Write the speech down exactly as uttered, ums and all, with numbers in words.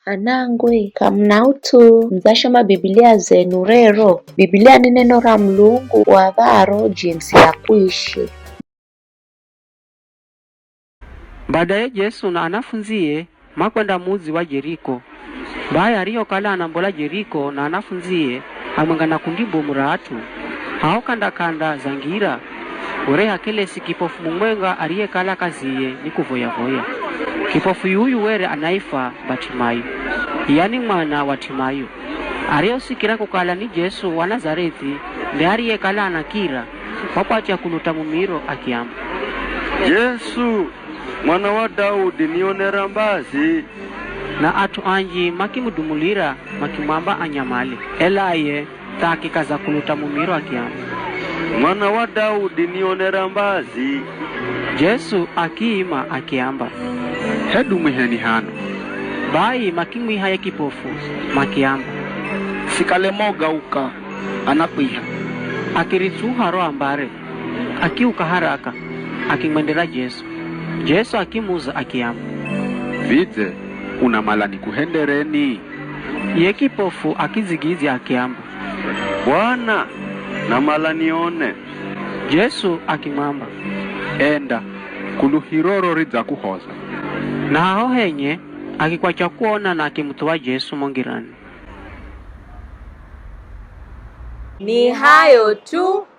Anangwe, k'amuna ut'u, mudzashoma Biblia zenu rero? Biblia ni neno ra Mulungu wav̱aro jinsi ya kuishi. Badaye Jesu na anafundzie makwenda mudzi wa Jeriko. Bai arihokala anambola Jeriko na anafundzie hamwenga na kundi bomu ra at'u, haho k'anda-k'anda za ngira, were hakelesi kipofu mumwenga ariyekala kaziye ni kuvoya-voya. Kipofu yuyu were anaifwa Bat'imayo, yani mwana wa T'imayo. Arihosikira kukala ni Jesu wa Nazareth'i nde ariyekala anakira, wakwatya kuluta mumiro akiamba, Jesu, Mwana wa Daudi, nionera mbazi. Na at'u anji makimudumulira makimwamba anyamale. Ela ye tha akikaza kuluta mumiro akiamba, Mwana wa Daudi, nionera mbazi. Jesu akiima akiamba, Hedu mwiheni hano. Bai makimwiha ye kipofu, makiamba, Sikale moga, uka, anakwiha. Akiritsuha ro ambare, akiuka haraka, akimwendera Jesu. Jesu akimuza akiamba, Vidze unamala nikuhendereni? Ye kipofu akidzigidzya akiamba, Bwana, namala nione. Jesu akimwamba, Enda, kuluhiroro ridzakuhoza. Na haho henye akikwatya kuona na akimuthuwa Jesu mo ngirani. Ni hayo tu.